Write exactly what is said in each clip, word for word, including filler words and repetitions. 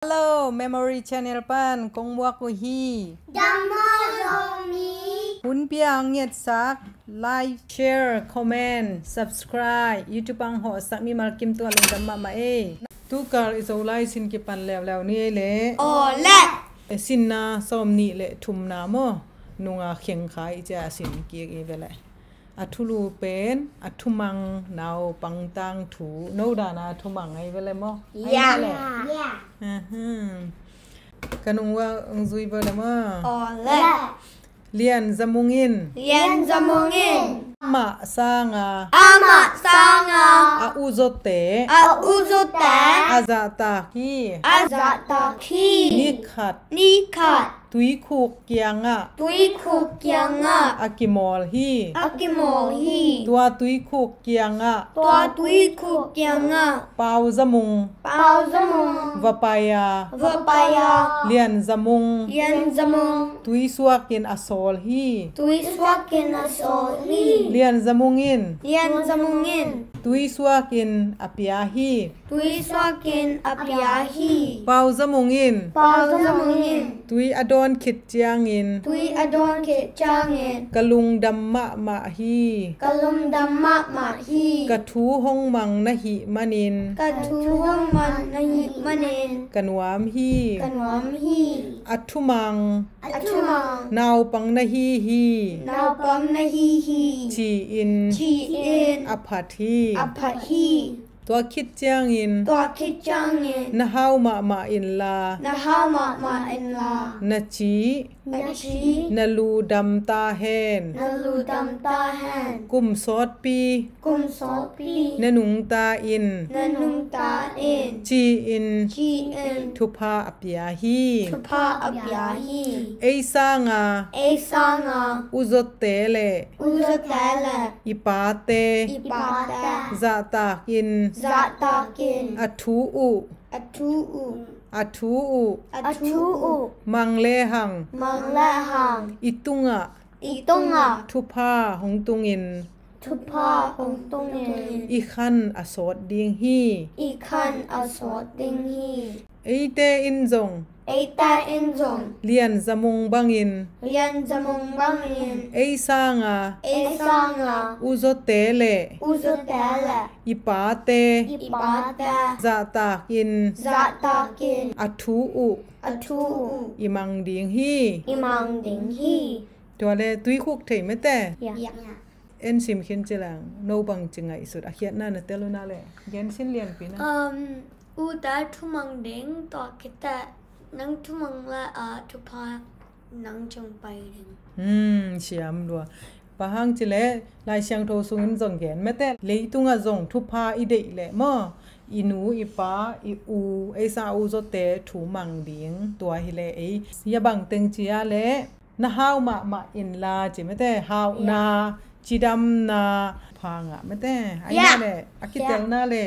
Hello, Memory Channel pan kong muak uh hi. Dam maw Zomi? Hun pia ngetsak, like, share, comment, subscribe, YouTube ang hawhsak mimal kim tua lungdam mahmah ei. Tukal i Zolai sin kipan leuleu ni ei le. Aw le. E sinna sawm nih le thumna maw? Nunga khengkhai i cia sin kik i vele. A thulu pen a thumang naupang tangthu. No dana a thumang ei vele maw? Ya. Ei vele. Ya. Ahem. Ka nung wa ang zui vele maw? Aw le. Lian Zamung in. Lian Zamung in. Amah sanga. Amah sanga. A uzote. A uzote. A zahtak hi. A zahtak hi. Nikhat. Nikhat. Tuikhuk kiangah. Tuikhuk kiangah. A kimawl hi. A kimawl hi. Tua tuikhuk kiangah. Tua tuikhuk kiangah. Pau Zamung. Pau Zamung. Va pai a. Va pai a. Lian Zamung. Lian Zamung. Tuisuak in a sawl hi. Tuisuak in a sawl hi. Lian Zamung in. Lian Zamung in. Tuisuak in a pia hi. Tuisuak in a pia hi. Pau Zamung in. Pau Zamung in. Tui a dawn khit ciangin. Tui a dawn khit ciangin. Ka lungdam mahmah hi. Ka lungdam mahmah hi. Ka thu hong mang na hih manin. Ka thu hong mang na hih manin. Ka nuam hi. Ka nuam hi. A thumang. A thumang. Naupang na hi hi. Naupang na hi hi. Ci-in. Ci-in. A phat hi. A phat hi. Tua khit ciangin. Tua khit ciangin. Na hau mahmah inla. Na hau mahmah inla. Na ci. Na ci. Na lu dam ta hen. Na lu dam ta hen. Kum sawtpi. Kum sawtpi. Na nungta in. Na nungta in. Ci-in. Ci-in. Thupha a pia hi. Thupha a pia hi. Ei sanga. Ei sanga. Uzote le. Uzote le. I pate. I pate. Zahtak in. Zahtak in. A thu uh. A thu uh. A thu uh. A thu uh. Mang le hang. Mang le hang. I tungah. I tungah. Thupha hong tungin. Thupha hong tungin. I khan a sawt ding hi. I khan a sawt ding hi. Eite in zong. Eite in zong. Lian Zamung bangin. Lian Zamung bangin. Ei sanga. Ei sanga. Uzote le. Uzote le. I pate. I pate. Zahtak in. Zahtak in. A thu uh. A thu uh. I mang ding hi. I mang ding hi. Tua le tuikhuk thei mete. Ya. Ya. En sim khin ci lang, no bang ci ngaihsut, a khiatna na tel uh na le. Gen sin lianpi na. Um, u ta thumang ding, tua khit teh nang thumang le a thupha nang cung pai ding. Hmm, siam lua. Bang hang ci le, Lai Siangtho sungin zong gen mete. Leitungah zong thupha i deih le maw? I nu, i pa, i u, ei sa u zawte thu mang ding. Tua hi le ei. Ya bang teng ci a le. Na hau mahmah inla ci mete, hauhna, cidamna, pha ngah mete. Ai na le, a kitelna le.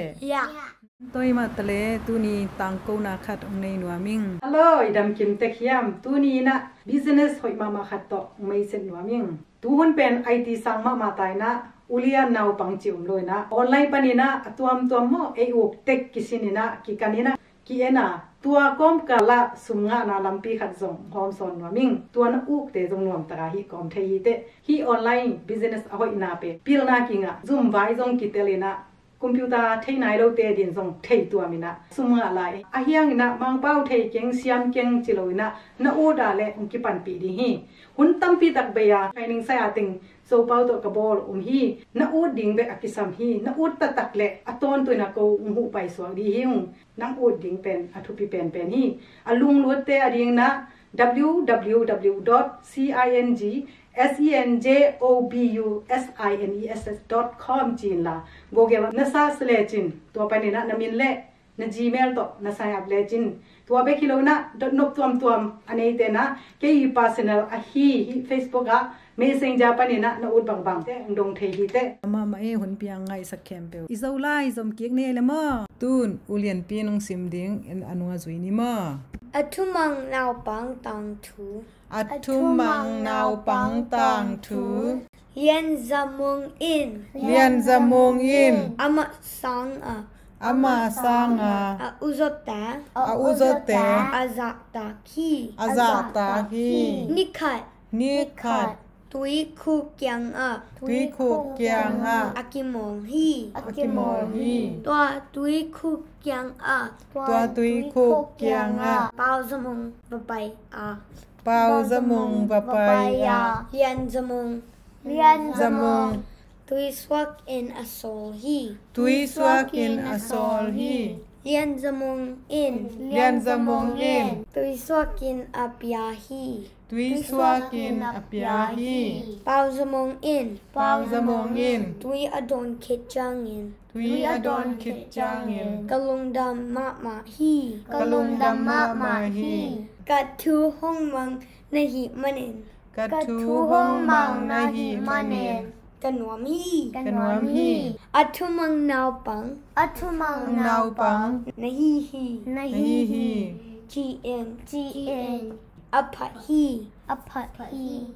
Toi mah ta le, tuni tangkona khat hong nei nuam ing. Hello, i dam kim tek hiam? Tuni inah business hoih mahmah khat tawh hong meiset nuam ing. Tuhun pen I T sang mahmah ta inah, ulian naupang ci om lo inah, online pan inah, a tuamtuam maw, ei uk tek kisin inah, kikan inah, ki-en a, tua kawmkal ah sum ngahna lampi khat zong hawm sawn nuam ing. Tua na ukte zong nuam taka hih kawm thei hi teh. Hih online business a hoihna pen pilna kingah, zum vai zong kitel inah, computer thei nai lote din zong thei tuam inah, sum ngah lai. A hiang inah Mangpau thei keng, siam keng ci lo inah, na ut a le hong kipanpih ding hi. Hun tampi tak bei a training sai a teng Zopau tawh ka bawl um hi. Na ut ding bek a kisam hi. Na ut taktak le a tawntung inah ko hong huh paisuak ding hi ung. Nang ut ding pen a thupi penpen hi. A lunglutte a ding inah W W W dot C I N G S E N J O B U S I N E S S dot com ci inla, Google ah na search lecin, tua pan inah na min le na Gmail tawh na sign up lecin, tua bek hi lo inah dot nop tuamtuam a neite inah, kei personal ahi hih Facebook ah, Messenger pan inah na ut bangbang teh hong dong thei hi teh. Mahmah e, hun piang ngaihsak khempeuh. I Zolai zom kik ni ei le maw? Tun ulianpi in hong sim ding, en a nung a zui ni maw? A thumang naupang tangthu. A thumang naupang tangthu. Lian Zamung in. Lian Zamung in. Amah sang a. Ama sanga a uzawte, a uzawte a zahtak hi. A zahtak hi. Ni khat, ni khat, tuikhuk kiangah, tuikhuk kiangah a kimawl hi. A kimawl hi. Tua tuikhuk kiangah, tua tuikhuk kiangah Pau Zamung va pai a, Pau Zamung va pai a, Lian Zamung, Lian Zamung tuisuakin a sawl hi. Tuisuakin a sawl hi. Lian Zamung in, Lian Zamung in tuisuakin a pia hi. Tuisuakin a pia hi. Pau Zamung in, Pau Zamung in tui a dawn khit ciangin, tui a dawn khit ciangin ka lungdam mahmah hi. Ka lungdam mahmah hi. Ka thu hong mang na hih manin, ka thu hong mang na hih manin ka nuam hi. Ka nuam hi. A thumang naupang, a thumang naupang na hi hi. Na hi hi. Ci-in, ci-in a phat hi. A phat hi.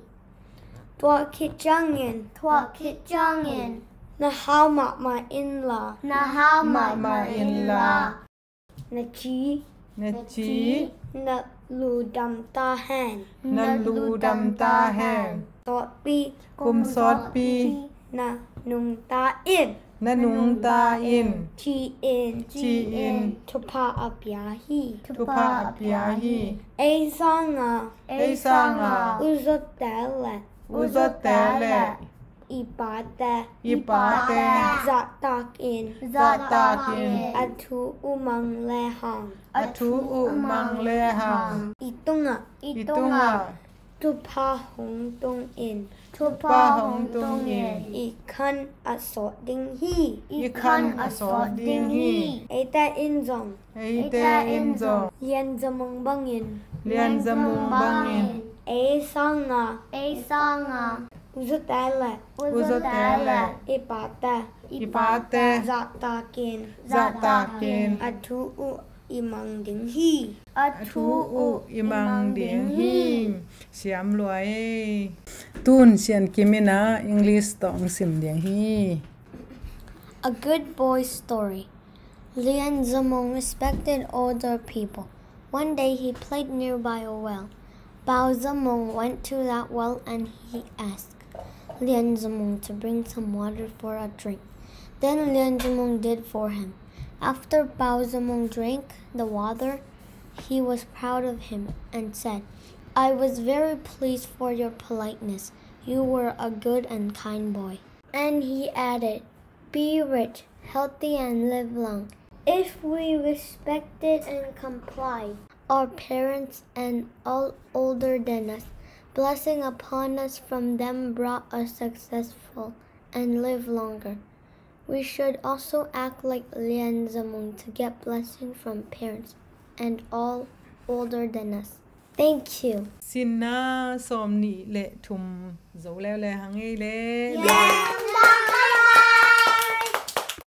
Tua khit ciangin, tua khit ciangin na hau mahmah inla, na hau mahmah inla, na ci, na ci, na lu dam ta hen. Na lu dam ta hen. Sawtpi, kum sawtpi na nungta in. Na nungta in. Ci-in, ci-in thupha a pia hi. Thupha a pia hi. Ei sanga, ei sanga uzawte le, uzawte le i pate, i pate zahtakin, zahtakin a thu uh mang lehang, a thu uh mang lehang i tungah, i tungah thupha hong tungin, thupha hong tungin i khan a sawt ding hi. I khan a sawt ding hi. Eite in zong, eite in zong Lian Zamung bangin, Lian Zamung bangin ei sanga, ei sanga uzawte le, uzawte le i pate, i pate zahtakin, zahtakin a thu uh i mang ding hi. A thu uh i mang ding hi. Siam lua ei. Tun Sian Kim in a English tawh sim ding hi. A good boy story. Lian Zamung respected older people. One day he played nearby a well. Pau Zamung went to that well and he asked Lian Zamung to bring some water for a drink. Then Lian Zamung did for him. After Pau Zamung drank the water, he was proud of him and said, "I was very pleased for your politeness. You were a good and kind boy." And he added, "Be rich, healthy, and live long." If we respected and complied our parents and all older than us, blessing upon us from them brought us successful and live longer. We should also act like Lian Zamung to get blessing from parents and all older than us. Thank you. Sinna sawm nih le thum zo leuleu hang ei le.